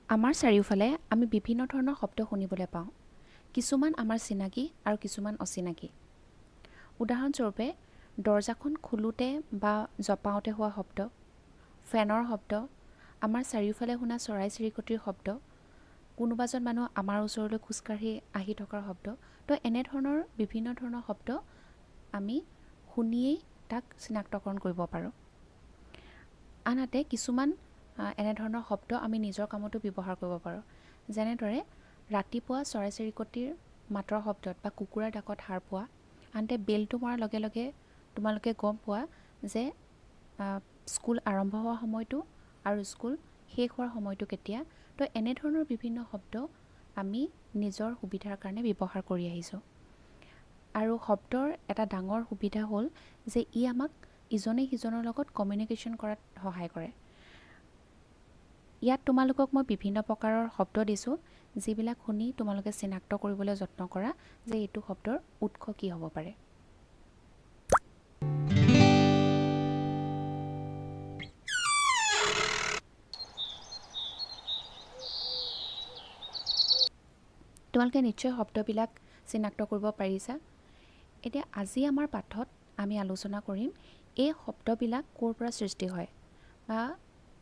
আমাৰ চাৰিওফালে আমি বিভিন্ন ধৰণৰ শব্দ শুনিবলৈ পাওঁ। কিছুমান আমাৰ চিনাকি আৰু কিছুমান অচিনাকি। উদাহৰণস্বৰূপে দৰ্জাখন খোলোঁতে বা জপাওঁতে হোৱা শব্দ, ফেনৰ শব্দ, আমাৰ চাৰিওফালে শুনা চৰাই চিৰিকটিৰ শব্দ, কোনোবাজন মানুহ আমাৰ ওচৰলৈ খোজকাঢ়ি আহি থকাৰ শব্দ। তো এনেধৰণৰ বিভিন্ন ধৰণৰ শব্দ আমি শুনিয়েই তাক চিনাক্তকৰণ কৰিব পাৰোঁ। আনহাতে কিছুমান এনেধৰণৰ শব্দ আমি নিজৰ কামতো ব্যৱহাৰ কৰিব পাৰোঁ। যেনেদৰে ৰাতিপুৱা চৰাই চিৰিকটিৰ মাতৰ শব্দত বা কুকুৰাৰ ডাকত সাৰ পোৱা, আনহাতে বেলটো মৰাৰ লগে লগে তোমালোকে গম পোৱা যে স্কুল আৰম্ভ হোৱা সময়টো আৰু স্কুল শেষ হোৱাৰ সময়টো কেতিয়া। তো এনেধৰণৰ বিভিন্ন শব্দ আমি নিজৰ সুবিধাৰ কাৰণে ব্যৱহাৰ কৰি আহিছোঁ। আৰু শব্দৰ এটা ডাঙৰ সুবিধা হ'ল যে ই আমাক ইজনে সিজনৰ লগত কমিউনিকেশ্যন কৰাত সহায় কৰে। ইয়াত তোমালোকক মই বিভিন্ন প্ৰকাৰৰ শব্দ দিছোঁ, যিবিলাক শুনি তোমালোকে চিনাক্ত কৰিবলৈ যত্ন কৰা যে এইটো শব্দৰ উৎস কি হ'ব পাৰে। তোমালোকে নিশ্চয় শব্দবিলাক চিনাক্ত কৰিব পাৰিছা। এতিয়া আজি আমাৰ পাঠত আমি আলোচনা কৰিম এই শব্দবিলাক ক'ৰ পৰা সৃষ্টি হয় বা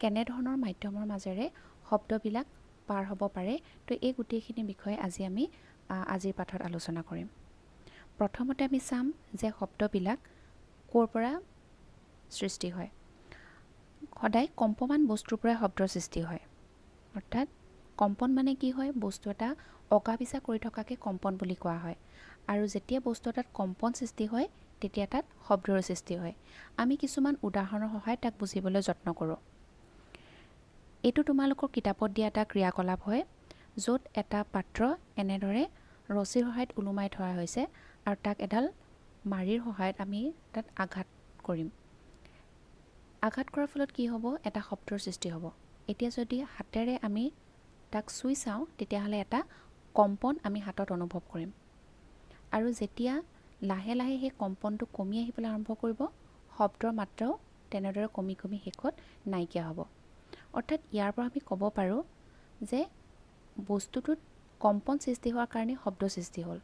কেনেধৰণৰ মাধ্যমৰ মাজেৰে শব্দবিলাক পাৰ হ'ব পাৰে। তো এই গোটেইখিনি বিষয়ে আজি আমি আজিৰ পাঠত আলোচনা কৰিম। প্ৰথমতে আমি চাম যে শব্দবিলাক ক'ৰ পৰা সৃষ্টি হয়। সদায় কম্পমান বস্তুৰ পৰাই শব্দৰ সৃষ্টি হয়। অৰ্থাৎ কম্পন মানে কি হয়? বস্তু এটা অঁকা পিছা কৰি থকাকে কম্পন বুলি কোৱা হয়। আৰু যেতিয়া বস্তু এটাত কম্পন সৃষ্টি হয় তেতিয়া তাত শব্দৰ সৃষ্টি হয়। আমি কিছুমান উদাহৰণৰ সহায়ত তাক বুজিবলৈ যত্ন কৰোঁ। এইটো তোমালোকৰ কিতাপত দিয়া এটা ক্ৰিয়াকলাপ হয়, য'ত এটা পাত্ৰ এনেদৰে ৰছীৰ সহায়ত ওলোমাই থোৱা হৈছে আৰু তাক এডাল মাৰিৰ সহায়ত আমি তাত আঘাত কৰিম। আঘাত কৰাৰ ফলত কি হ'ব? এটা শব্দৰ সৃষ্টি হ'ব। এতিয়া যদি হাতেৰে আমি তাক চুই চাওঁ তেতিয়াহ'লে এটা কম্পন আমি হাতত অনুভৱ কৰিম। আৰু যেতিয়া লাহে লাহে সেই কম্পনটো কমি আহিবলৈ আৰম্ভ কৰিব, শব্দৰ মাত্ৰাও তেনেদৰে কমি কমি শেষত নাইকিয়া হ'ব। অৰ্থাৎ ইয়াৰ পৰা আমি ক'ব পাৰোঁ যে বস্তুটোত কম্পন সৃষ্টি হোৱাৰ কাৰণে শব্দ সৃষ্টি হ'ল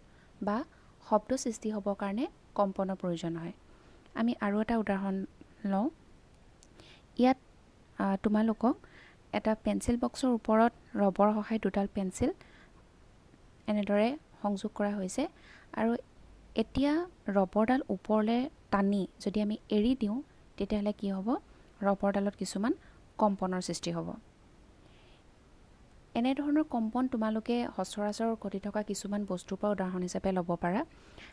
বা শব্দ সৃষ্টি হ'বৰ কাৰণে কম্পনৰ প্ৰয়োজন হয়। আমি আৰু এটা উদাহৰণ লওঁ। ইয়াত তোমালোকক এটা পেঞ্চিল বক্সৰ ওপৰত ৰবৰ সহায়ত দুডাল পেঞ্চিল এনেদৰে সংযোগ কৰা হৈছে আৰু এতিয়া ৰবৰডাল ওপৰলৈ টানি যদি আমি এৰি দিওঁ তেতিয়াহ'লে কি হ'ব? ৰবৰডালত কিছুমান কম্পনৰ সৃষ্টি হ'ব। এনেধৰণৰ কম্পন তোমালোকে সচৰাচৰ ঘটি থকা কিছুমান বস্তুৰ পৰা উদাহৰণ হিচাপে ল'ব পাৰা।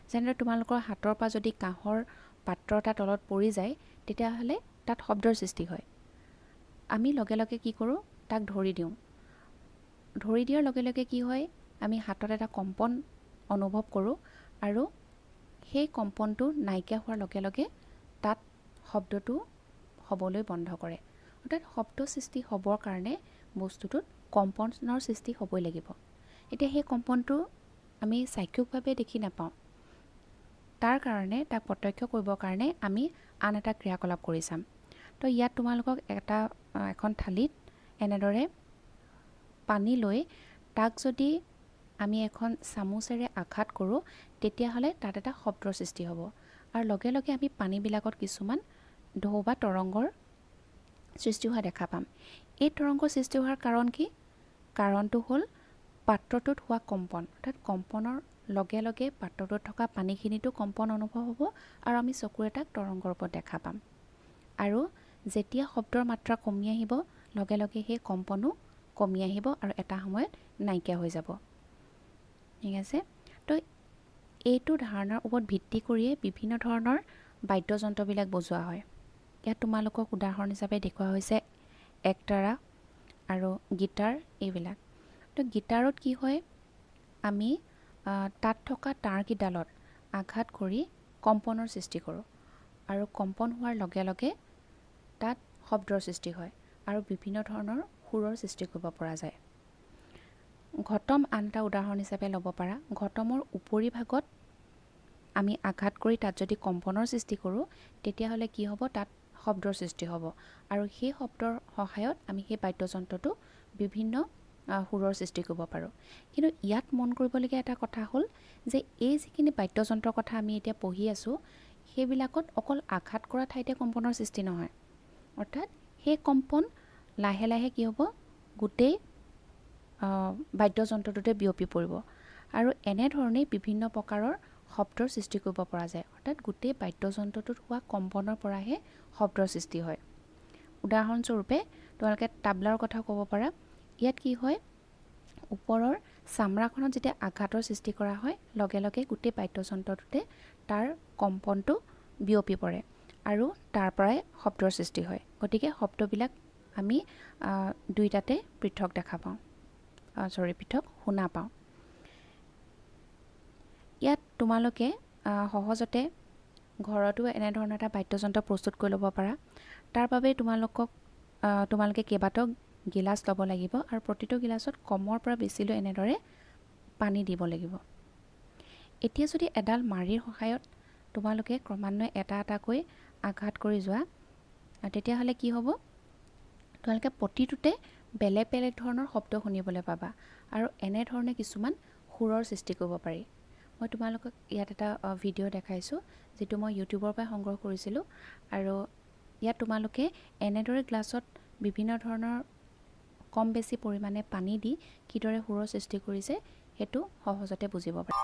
যেনেদৰে তোমালোকৰ হাতৰ পৰা যদি কাঁহৰ পাত্ৰ এটা তলত পৰি যায় তেতিয়াহ'লে তাত শব্দৰ সৃষ্টি হয়। আমি লগে লগে কি কৰোঁ? তাক ধৰি দিওঁ। ধৰি দিয়াৰ লগে লগে কি হয়? আমি হাতত এটা কম্পন অনুভৱ কৰোঁ আৰু সেই কম্পনটো নাইকিয়া হোৱাৰ লগে লগে তাত শব্দটো হ'বলৈ বন্ধ কৰে। অৰ্থাৎ শব্দ সৃষ্টি হ'বৰ কাৰণে বস্তুটোত কম্পনৰ সৃষ্টি হ'বই লাগিব। এতিয়া সেই কম্পনটো আমি চাক্ষুষভাৱে দেখি নাপাওঁ, তাৰ কাৰণে তাক প্ৰত্যক্ষ কৰিবৰ কাৰণে আমি আন এটা ক্ৰিয়াকলাপ কৰি চাম। তো ইয়াত তোমালোকক এখন থালিত এনেদৰে পানী লৈ তাক যদি আমি এখন চামুচেৰে আঘাত কৰোঁ তেতিয়াহ'লে তাত এটা শব্দৰ সৃষ্টি হ'ব আৰু লগে লগে আমি পানীবিলাকত কিছুমান ঢৌ বা তৰংগৰ সৃষ্টি হোৱা দেখা পাম। এই তৰংগৰ সৃষ্টি হোৱাৰ কাৰণ কি? কাৰণটো হ'ল পাত্ৰটোত হোৱা কম্পন। অৰ্থাৎ কম্পনৰ লগে লগে পাত্ৰটোত থকা পানীখিনিতো কম্পন অনুভৱ হ'ব আৰু আমি চকুৰে তাক তৰংগৰ ওপৰত দেখা পাম। আৰু যেতিয়া শব্দৰ মাত্ৰা কমি আহিব লগে লগে সেই কম্পনো কমি আহিব আৰু এটা সময়ত নাইকিয়া হৈ যাব। ঠিক আছে? তো এইটো ধাৰণাৰ ওপৰত ভিত্তি কৰিয়ে বিভিন্ন ধৰণৰ বাদ্যযন্ত্ৰবিলাক বজোৱা হয়। ইয়াত তোমালোকক উদাহৰণ হিচাপে দেখুওৱা হৈছে একতাৰা আৰু গীটাৰ এইবিলাক। তো গীটাৰত কি হয়? আমি তাত থকা তাঁৰকেইডালত আঘাত কৰি কম্পনৰ সৃষ্টি কৰোঁ আৰু কম্পন হোৱাৰ লগে লগে তাত শব্দৰ সৃষ্টি হয় আৰু বিভিন্ন ধৰণৰ সুৰৰ সৃষ্টি কৰিব পৰা যায়। ঘটম আন এটা উদাহৰণ হিচাপে ল'ব পাৰা। ঘটমৰ উপৰিভাগত আমি আঘাত কৰি তাত যদি কম্পনৰ সৃষ্টি কৰোঁ তেতিয়াহ'লে কি হ'ব? তাত শব্দৰ সৃষ্টি হ'ব আৰু সেই শব্দৰ সহায়ত আমি সেই বাদ্যযন্ত্ৰটো বিভিন্ন সুৰৰ সৃষ্টি কৰিব পাৰোঁ। কিন্তু ইয়াত মন কৰিবলগীয়া এটা কথা হ'ল যে এই যিখিনি বাদ্যযন্ত্ৰৰ কথা আমি এতিয়া পঢ়ি আছোঁ, সেইবিলাকত অকল আঘাত কৰা ঠাইতে কম্পনৰ সৃষ্টি নহয়, অৰ্থাৎ সেই কম্পন লাহে লাহে কি হ'ব, গোটেই বাদ্যযন্ত্ৰটোতে বিয়পি পৰিব আৰু এনেধৰণেই বিভিন্ন প্ৰকাৰৰ শব্দৰ সৃষ্টি কৰিব পৰা যায়। অৰ্থাৎ গোটেই বাদ্যযন্ত্ৰটোত হোৱা কম্পনৰ পৰাহে শব্দৰ সৃষ্টি হয়। উদাহৰণস্বৰূপে তোমালোকে তাবলাৰ কথা ক'ব পাৰা। ইয়াত কি হয়, ওপৰৰ চামৰাখনত যেতিয়া আঘাতৰ সৃষ্টি কৰা হয়, লগে লগে গোটেই বাদ্যযন্ত্ৰটোতে তাৰ কম্পনটো বিয়পি পৰে আৰু তাৰ পৰাই শব্দৰ সৃষ্টি হয়। গতিকে শব্দবিলাক আমি দুইটাতে পৃথক দেখা পাওঁ, পৃথক শুনা পাওঁ। ইয়াত তোমালোকে সহজতে ঘৰতো এনেধৰণৰ এটা বাদ্যযন্ত্ৰ প্ৰস্তুত কৰি ল'ব পাৰা। তাৰ বাবে তোমালোকে কেইবাটাও গিলাচ ল'ব লাগিব আৰু প্ৰতিটো গিলাচত কমৰ পৰা বেছিলৈ এনেদৰে পানী দিব লাগিব। এতিয়া যদি এডাল মাৰিৰ সহায়ত তোমালোকে ক্ৰমান্বয়ে এটা এটাকৈ আঘাত কৰি যোৱা, তেতিয়াহ'লে কি হ'ব, তোমালোকে প্ৰতিটোতে বেলেগ বেলেগ ধৰণৰ শব্দ শুনিবলৈ পাবা আৰু এনেধৰণে কিছুমান সুৰৰ সৃষ্টি কৰিব পাৰি। মই তোমালোকক ইয়াত এটা ভিডিঅ' দেখাইছোঁ, যিটো মই ইউটিউবৰ পৰা সংগ্ৰহ কৰিছিলোঁ। আৰু ইয়াত তোমালোকে এনেদৰে গ্লাছত বিভিন্ন ধৰণৰ কম বেছি পৰিমাণে পানী দি কিদৰে সুৰৰ সৃষ্টি কৰিছে সেইটো সহজতে বুজিব পাৰি।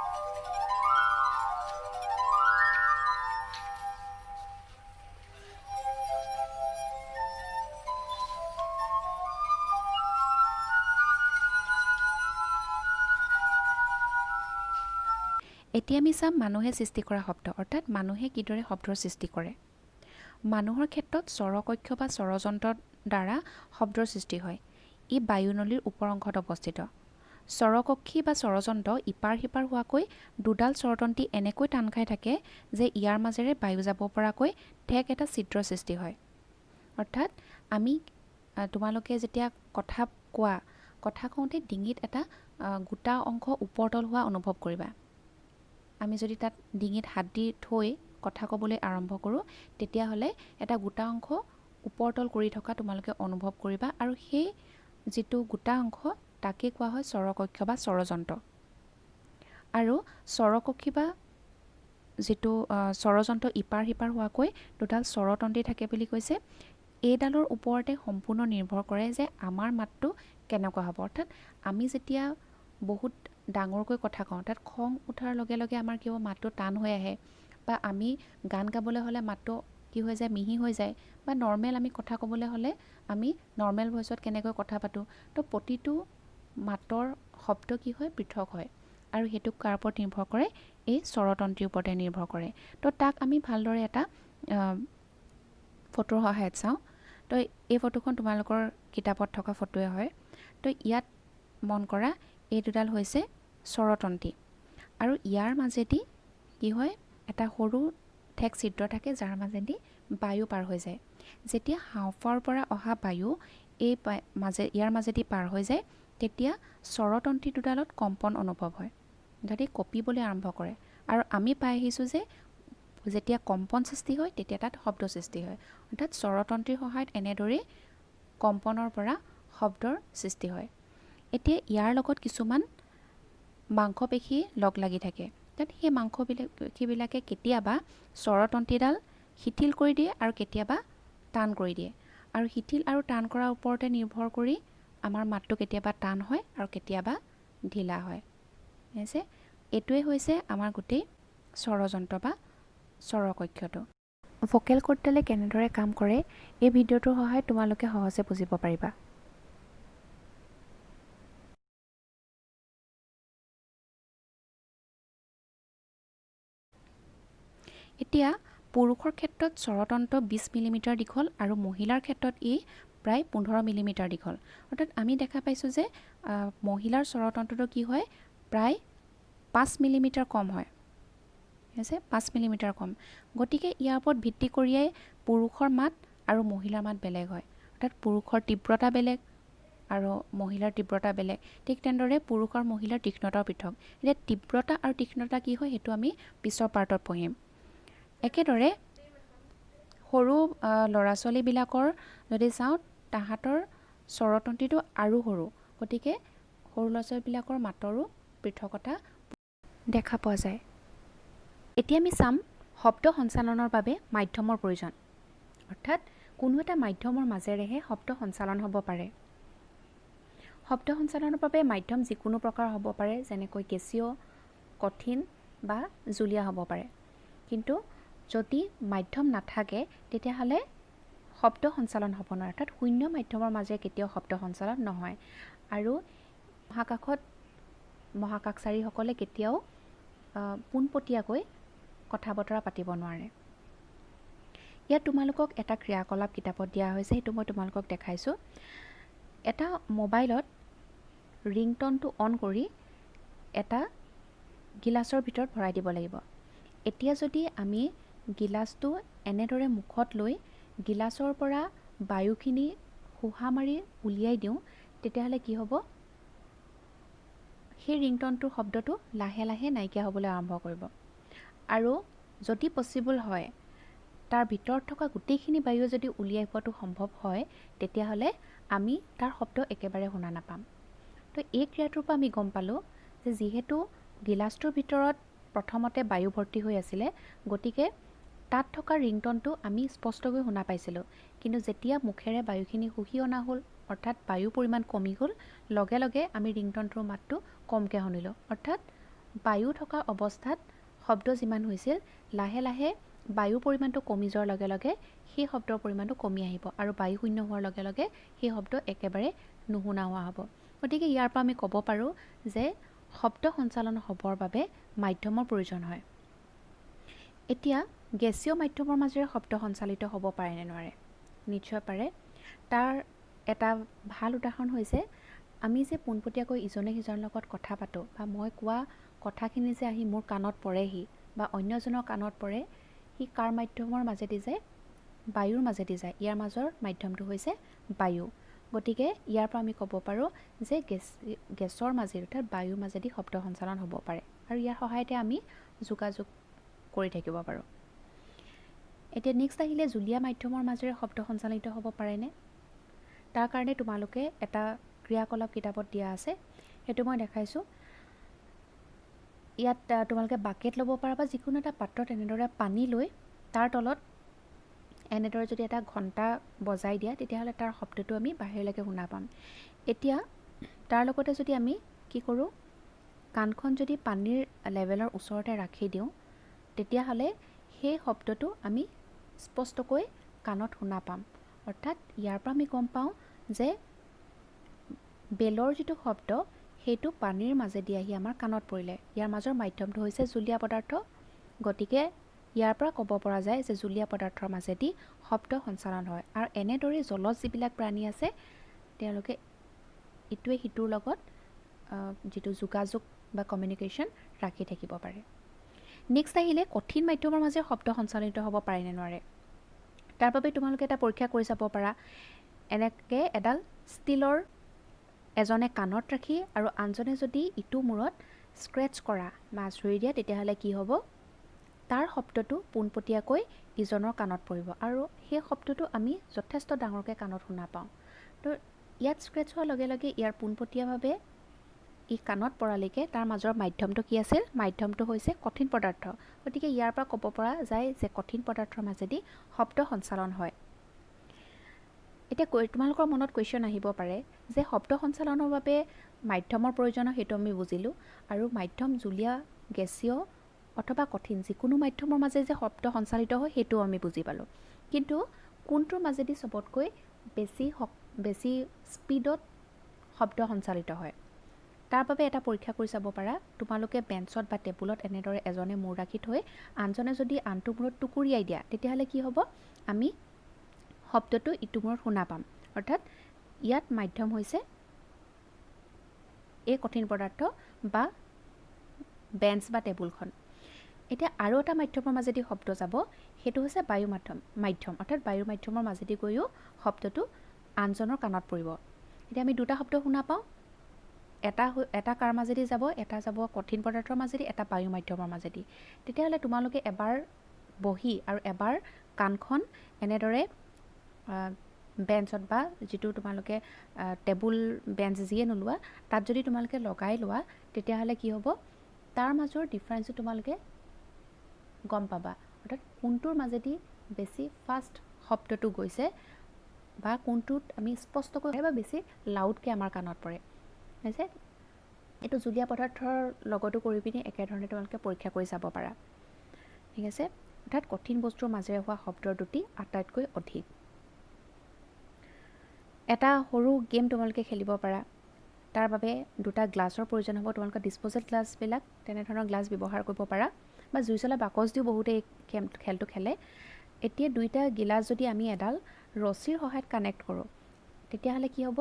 এতিয়া আমি চাম মানুহে সৃষ্টি কৰা শব্দ, অৰ্থাৎ মানুহে কিদৰে শব্দৰ সৃষ্টি কৰে। মানুহৰ ক্ষেত্ৰত স্বৰকক্ষ বা স্বৰযন্ত্ৰৰ দ্বাৰা শব্দৰ সৃষ্টি হয়। ই বায়ুনলীৰ ওপৰ অংশত অৱস্থিত। স্বৰকক্ষী বা স্বৰযন্ত্ৰ ইপাৰ সিপাৰ হোৱাকৈ দুডাল স্বৰতন্ত্ৰী এনেকৈ টান খাই থাকে যে ইয়াৰ মাজেৰে বায়ু যাব পৰাকৈ ঠেক এটা ছিদ্ৰ সৃষ্টি হয়। অৰ্থাৎ আমি তোমালোকে যেতিয়া কথা কোৱা, কথা কওঁতে ডিঙিত এটা গোটা অংশ ওপৰ তল হোৱা অনুভৱ কৰিবা। আমি যদি তাত ডিঙিত হাত দি থৈ কথা ক'বলৈ আৰম্ভ কৰোঁ, তেতিয়াহ'লে এটা গোটা অংশ ওপৰ তল কৰি থকা তোমালোকে অনুভৱ কৰিবা আৰু সেই যিটো গোটা অংশ তাকে কোৱা হয় স্বৰকক্ষ বা স্বৰযন্ত্ৰ। আৰু স্বৰকক্ষী বা যিটো স্বৰযন্ত্ৰ ইপাৰ সিপাৰ হোৱাকৈ দুডাল স্বৰতন্ত্ৰী থাকে বুলি কৈছে। এইডালৰ ওপৰতে সম্পূৰ্ণ নিৰ্ভৰ কৰে যে আমাৰ মাতটো কেনেকুৱা হ'ব। অৰ্থাৎ আমি যেতিয়া বহুত ডাঙৰকৈ কথা কওঁ, তাত খং উঠাৰ লগে লগে আমাৰ কি হ'ব, মাতটো টান হৈ আহে, বা আমি গান গাবলৈ হ'লে মাতটো কি হৈ যায়, মিহি হৈ যায়, বা নৰ্মেল আমি কথা ক'বলৈ হ'লে আমি নৰ্মেল ভইচত কেনেকৈ কথা পাতোঁ। তো প্ৰতিটো মাতৰ শব্দ কি হয়, পৃথক হয় আৰু সেইটো কাৰ ওপৰত নিৰ্ভৰ কৰে, এই স্বৰতন্ত্ৰীৰ ওপৰতে নিৰ্ভৰ কৰে। তো তাক আমি ভালদৰে এটা ফটোৰ সহায়ত চাওঁ। তো এই ফটোখন তোমালোকৰ কিতাপত থকা ফটোৱে হয়। তো ইয়াত মন কৰা, এই দুডাল হৈছে স্বৰতন্ত্ৰী আৰু ইয়াৰ মাজেদি কি হয়, এটা সৰু ঠেক ছিদ্ৰ থাকে যাৰ মাজেদি বায়ু পাৰ হৈ যায়। যেতিয়া হাওঁফাওঁৰ পৰা অহা বায়ু এই ইয়াৰ মাজেদি পাৰ হৈ যায়, তেতিয়া স্বৰতন্ত্ৰী দুডালত কম্পন অনুভৱ হয়, অৰ্থাৎ কঁপিবলৈ আৰম্ভ কৰে। আৰু আমি পাই আহিছোঁ যে যেতিয়া কম্পন সৃষ্টি হয় তেতিয়া তাত শব্দ সৃষ্টি হয়। অৰ্থাৎ স্বৰতন্ত্ৰীৰ সহায়ত এনেদৰেই কম্পনৰ পৰা শব্দৰ সৃষ্টি হয়। এতিয়া ইয়াৰ লগত কিছুমান মাংসপেশী লগ লাগি থাকে, তাত সেই মাংসপেশীবিলাকে কেতিয়াবা স্বৰতন্ত্ৰীডাল শিথিল কৰি দিয়ে আৰু কেতিয়াবা টান কৰি দিয়ে। আৰু শিথিল আৰু টান কৰাৰ ওপৰতে নিৰ্ভৰ কৰি আমাৰ মাতটো কেতিয়াবা টান হয় আৰু কেতিয়াবা ঢিলা হয়। ঠিক আছে, এইটোৱে হৈছে আমাৰ গোটেই স্বৰযন্ত্ৰ বা স্বৰকক্ষটো। ভোকেল কৰ্ডডালে কেনেদৰে কাম কৰে এই ভিডিঅ'টোৰ সহায়ত তোমালোকে সহজে বুজিব পাৰিবা। এতিয়া পুৰুষৰ ক্ষেত্ৰত স্বৰতন্ত্ৰ 20 মিলিমিটাৰ দীঘল আৰু মহিলাৰ ক্ষেত্ৰত ই প্ৰায় 15 মিলিমিটাৰ দীঘল। অৰ্থাৎ আমি দেখা পাইছোঁ যে মহিলাৰ স্বৰতন্ত্ৰটো কি হয়, প্ৰায় 5 মিলিমিটাৰ কম হয়। ঠিক আছে, 5 মিলিমিটাৰ কম। গতিকে ইয়াৰ ওপৰত ভিত্তি কৰিয়েই পুৰুষৰ মাত আৰু মহিলাৰ মাত বেলেগ হয়। অৰ্থাৎ পুৰুষৰ তীব্ৰতা বেলেগ আৰু মহিলাৰ তীব্ৰতা বেলেগ। ঠিক তেনেদৰে পুৰুষ আৰু মহিলাৰ তীক্ষ্ণতাও পৃথক। এতিয়া তীব্ৰতা আৰু তীক্ষ্ণতা কি হয় সেইটো আমি পিছৰ পাৰ্টত পঢ়িম। একেদৰে সৰু ল'ৰা ছোৱালীবিলাকৰ যদি চাওঁ, তাহাঁতৰ স্বৰতন্ত্ৰীটো আৰু সৰু, গতিকে সৰু ল'ৰা ছোৱালীবিলাকৰ মাতৰো পৃথকতা দেখা পোৱা যায়। এতিয়া আমি চাম শব্দ সঞ্চালনৰ বাবে মাধ্যমৰ প্ৰয়োজন, অৰ্থাৎ কোনো এটা মাধ্যমৰ মাজেৰেহে শব্দ সঞ্চালন হ'ব পাৰে। শব্দ সঞ্চালনৰ বাবে মাধ্যম যিকোনো প্ৰকাৰ হ'ব পাৰে, যেনেকৈ গেছীয়, কঠিন বা জুলীয়া হ'ব পাৰে। কিন্তু যদি মাধ্যম নাথাকে তেতিয়াহ'লে শব্দ সঞ্চালন হ'ব নোৱাৰে, অৰ্থাৎ শূন্য মাধ্যমৰ মাজেৰে কেতিয়াও শব্দ সঞ্চালন নহয়। আৰু মহাকাশত মহাকাশচাৰীসকলে কেতিয়াও পোনপটীয়াকৈ কথা বতৰা পাতিব নোৱাৰে। ইয়াত তোমালোকক এটা ক্ৰিয়াকলাপ কিতাপত দিয়া হৈছে, সেইটো মই তোমালোকক দেখাইছোঁ। এটা মোবাইলত ৰিংটনটো অন কৰি এটা গিলাচৰ ভিতৰত ভৰাই দিব লাগিব। এতিয়া যদি আমি গিলাচটো এনেদৰে মুখত লৈ গিলাচৰ পৰা বায়ুখিনি শোহা মাৰি উলিয়াই দিওঁ, তেতিয়াহ'লে কি হ'ব? সেই ৰিংটনটোৰ শব্দটো লাহে লাহে নাইকিয়া হ'বলৈ আৰম্ভ কৰিব। আৰু যদি পচিবল হয়, তাৰ ভিতৰত থকা গোটেইখিনি বায়ু যদি উলিয়াই পোৱাটো সম্ভৱ হয়, তেতিয়াহ'লে আমি তাৰ শব্দ একেবাৰে শুনা নাপাম। তো এই ক্ৰিয়াটোৰ পৰা আমি গম পালোঁ যে যিহেতু গিলাচটোৰ ভিতৰত প্ৰথমতে বায়ু ভৰ্তি হৈ আছিলে, গতিকে তাত থকা ৰিংটনটো আমি স্পষ্টকৈ শুনা পাইছিলোঁ। কিন্তু যেতিয়া মুখেৰে বায়ুখিনি শুহি অনা হ'ল, অৰ্থাৎ বায়ুৰ পৰিমাণ কমি গ'ল, লগে লগে আমি ৰিংটনটোৰ মাতটো কমকৈ শুনিলোঁ। অৰ্থাৎ বায়ু থকা অৱস্থাত শব্দ যিমান হৈছিল, লাহে লাহে বায়ুৰ পৰিমাণটো কমি যোৱাৰ লগে লগে সেই শব্দৰ পৰিমাণটো কমি আহিব আৰু বায়ু শূন্য হোৱাৰ লগে লগে সেই শব্দ একেবাৰে নুশুনা হোৱা হ'ব। গতিকে ইয়াৰ পৰা আমি ক'ব পাৰোঁ যে শব্দ সঞ্চালন হ'বৰ বাবে মাধ্যমৰ প্ৰয়োজন হয়। এতিয়া গেছীয় মাধ্যমৰ মাজেৰে শব্দ সঞ্চালিত হ'ব পাৰে নে নোৱাৰে? নিশ্চয় পাৰে। তাৰ এটা ভাল উদাহৰণ হৈছে আমি যে পোনপটীয়াকৈ ইজনে সিজনৰ লগত কথা পাতোঁ, বা মই কোৱা কথাখিনি যে আহি মোৰ কাণত পৰেহি বা অন্যজনৰ কাণত পৰে, সি কাৰ মাধ্যমৰ মাজেদি যায়? বায়ুৰ মাজেদি যায়। ইয়াৰ মাজৰ মাধ্যমটো হৈছে বায়ু। গতিকে ইয়াৰ পৰা আমি ক'ব পাৰোঁ যে গেছৰ মাজেদি, অৰ্থাৎ বায়ুৰ মাজেদি শব্দ সঞ্চালন হ'ব পাৰে আৰু ইয়াৰ সহায়তে আমি যোগাযোগ কৰি থাকিব পাৰোঁ। এতিয়া নেক্সট আহিলে জুলীয়া মাধ্যমৰ মাজেৰে শব্দ সঞ্চালিত হ'ব পাৰেনে? তাৰ কাৰণে তোমালোকে এটা ক্ৰিয়াকলাপ কিতাপত দিয়া আছে, সেইটো মই দেখাইছোঁ। ইয়াত তোমালোকে বাকেট ল'ব পাৰা বা যিকোনো এটা পাত্ৰত এনেদৰে পানী লৈ তাৰ তলত এনেদৰে যদি এটা ঘণ্টা বজাই দিয়া, তেতিয়াহ'লে তাৰ শব্দটো আমি বাহিৰলৈকে শুনা পাম। এতিয়া তাৰ লগতে যদি আমি কি কৰোঁ, কাণখন যদি পানীৰ লেভেলৰ ওচৰতে ৰাখি দিওঁ, তেতিয়াহ'লে সেই শব্দটো আমি স্পষ্টকৈ কাণত শুনা পাম। অৰ্থাৎ ইয়াৰ পৰা আমি গম পাওঁ যে বেলৰ যিটো শব্দ, সেইটো পানীৰ মাজেদি আহি আমাৰ কাণত পৰিলে। ইয়াৰ মাজৰ মাধ্যমটো হৈছে জুলীয়া পদাৰ্থ। গতিকে ইয়াৰ পৰা ক'ব পৰা যায় যে জুলীয়া পদাৰ্থৰ মাজেদি শব্দ সঞ্চালন হয়। আৰু এনেদৰে জলত যিবিলাক প্ৰাণী আছে, তেওঁলোকে ইটোৱে সিটোৰ লগত যিটো যোগাযোগ বা কমিউনিকেশ্যন ৰাখি থাকিব পাৰে। নেক্সট আহিলে কঠিন মাধ্যমৰ মাজেৰে শব্দ সঞ্চালিত হ'ব পাৰে নে নোৱাৰে? তাৰ বাবে তোমালোকে এটা পৰীক্ষা কৰি চাব পাৰা। এনেকৈ এডাল ষ্টীলৰ এজনে কাণত ৰাখি আৰু আনজনে যদি ইটো মূৰত স্ক্ৰেচ কৰা বা আঁচুৰি দিয়া, তেতিয়াহ'লে কি হ'ব? তাৰ শব্দটো পোনপটীয়াকৈ ইজনৰ কাণত পৰিব আৰু সেই শব্দটো আমি যথেষ্ট ডাঙৰকৈ কাণত শুনা পাওঁ। তো ইয়াত স্ক্ৰেচ হোৱাৰ লগে লগে ইয়াৰ পোনপটীয়াভাৱে ই কাণত পৰালৈকে তাৰ মাজৰ মাধ্যমটো কি আছিল? মাধ্যমটো হৈছে কঠিন পদাৰ্থ। গতিকে ইয়াৰ পৰা ক'ব পৰা যায় যে কঠিন পদাৰ্থৰ মাজেদি শব্দ সঞ্চালন হয়। এতিয়া তোমালোকৰ মনত কুৱেশ্যন আহিব পাৰে যে শব্দ সঞ্চালনৰ বাবে মাধ্যমৰ প্ৰয়োজন হয়, সেইটো আমি বুজিলোঁ, আৰু মাধ্যম জুলীয়া, গেছীয় অথবা কঠিন যিকোনো মাধ্যমৰ মাজেৰে যে শব্দ সঞ্চালিত হয় সেইটোও আমি বুজি পালোঁ, কিন্তু কোনটোৰ মাজেদি চবতকৈ বেছি স্পীডত শব্দ সঞ্চালিত হয়? তাৰ বাবে এটা পৰীক্ষা কৰি চাব পাৰা। তোমালোকে বেঞ্চত বা টেবুলত এনেদৰে এজনে মূৰ ৰাখি থৈ আনজনে যদি আনটো মূৰত টুকুৰিয়াই দিয়া, তেতিয়াহ'লে কি হ'ব? আমি শব্দটো ইটো মূৰত শুনা পাম। অৰ্থাৎ ইয়াত মাধ্যম হৈছে এই কঠিন পদাৰ্থ বা বেঞ্চ বা টেবুলখন। এতিয়া আৰু এটা মাধ্যমৰ মাজেদি শব্দ যাব, সেইটো হৈছে বায়ু মাধ্যম, অৰ্থাৎ বায়ু মাধ্যমৰ মাজেদি গৈও শব্দটো আনজনৰ কাণত পৰিব। এতিয়া আমি দুটা শব্দ শুনা পাওঁ, এটা কাৰ মাজেদি যাব? এটা যাব কঠিন পদাৰ্থৰ মাজেদি, এটা বায়ু মাধ্যমৰ মাজেদি। তেতিয়াহ'লে তোমালোকে এবাৰ বহি আৰু এবাৰ কাণখন এনেদৰে বেঞ্চত বা যিটো তোমালোকে টেবুল বেঞ্চ যিয়ে নোলোৱা, তাত যদি তোমালোকে লগাই লোৱা, তেতিয়াহ'লে কি হ'ব? তাৰ মাজৰ ডিফাৰেঞ্চটো তোমালোকে গম পাবা, অৰ্থাৎ কোনটোৰ মাজেদি বেছি ফাষ্ট শব্দটো গৈছে বা কোনটোত আমি স্পষ্টকৈ বা বেছি লাউডকৈ আমাৰ কাণত পৰে। ঠিক আছে, এইটো জুলীয়া পদাৰ্থৰ লগতো কৰি পিনি একেধৰণে তোমালোকে পৰীক্ষা কৰি চাব পাৰা। ঠিক আছে, অৰ্থাৎ কঠিন বস্তুৰ মাজেৰে হোৱা শব্দৰ দ্ৰুতি আটাইতকৈ অধিক। এটা সৰু গেম তোমালোকে খেলিব পাৰা। তাৰ বাবে দুটা গ্লাছৰ প্ৰয়োজন হ'ব। তোমালোকে ডিছপ'জেল গ্লাছবিলাক, তেনেধৰণৰ গ্লাছ ব্যৱহাৰ কৰিব পাৰা বা জুই চলা বাকচ দিও বহুতে এই খেলটো খেলে। এতিয়া দুইটা গিলাচ যদি আমি এডাল ৰছীৰ সহায়ত কানেক্ট কৰোঁ, তেতিয়াহ'লে কি হ'ব?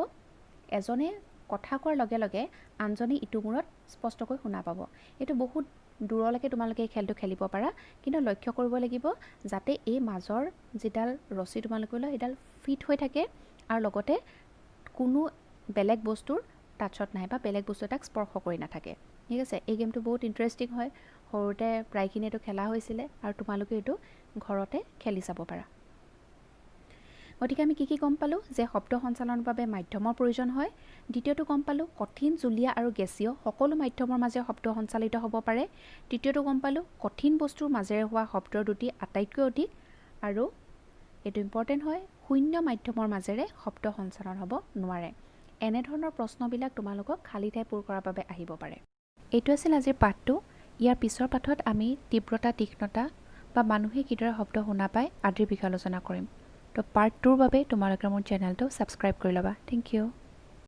এজনে কথা কোৱাৰ লগে লগে আনজনে ইটো মূৰত স্পষ্টকৈ শুনা পাব। এইটো বহুত দূৰলৈকে তোমালোকে এই খেলটো খেলিব পাৰা, কিন্তু লক্ষ্য কৰিব লাগিব যাতে এই মাজৰ যিডাল ৰছী তোমালোকে লোৱা, সেইডাল ফিট হৈ থাকে আৰু লগতে কোনো বেলেগ বস্তুৰ টাচত নাহে বা বেলেগ বস্তু এটাক স্পৰ্শ কৰি নাথাকে। ঠিক আছে, এই গেমটো বহুত ইণ্টাৰেষ্টিং হয়। সৰুতে প্ৰায়খিনি এইটো খেলা হৈছিলে আৰু তোমালোকে এইটো ঘৰতে খেলি চাব পাৰা। গতিকে আমি কি কি গম পালোঁ? যে শব্দ সঞ্চালনৰ বাবে মাধ্যমৰ প্ৰয়োজন হয়। দ্বিতীয়টো গম পালোঁ, কঠিন, জুলীয়া আৰু গেছীয় সকলো মাধ্যমৰ মাজেৰে শব্দ সঞ্চালিত হ'ব পাৰে। তৃতীয়টো গম পালোঁ, কঠিন বস্তুৰ মাজেৰে হোৱা শব্দৰ দ্ৰুতি আটাইতকৈ অধিক আৰু এইটো ইম্পৰ্টেণ্ট হয়, শূন্য মাধ্যমৰ মাজেৰে শব্দ সঞ্চালন হ'ব নোৱাৰে। এনেধৰণৰ প্ৰশ্নবিলাক তোমালোকক খালী ঠাই পূৰ কৰাৰ বাবে আহিব পাৰে। এইটো আছিল আজিৰ পাঠটো। ইয়াৰ পিছৰ পাঠত আমি তীব্ৰতা, তীক্ষ্ণতা বা মানুহে কিদৰে শব্দ শুনা পায় আদিৰ বিষয়ে আলোচনা কৰিম। তো পাৰ্ট 2ৰ বাবে তোমালোকে মোৰ চেনেলটো ছাবস্ক্ৰাইব কৰি ল'বা। Thank you.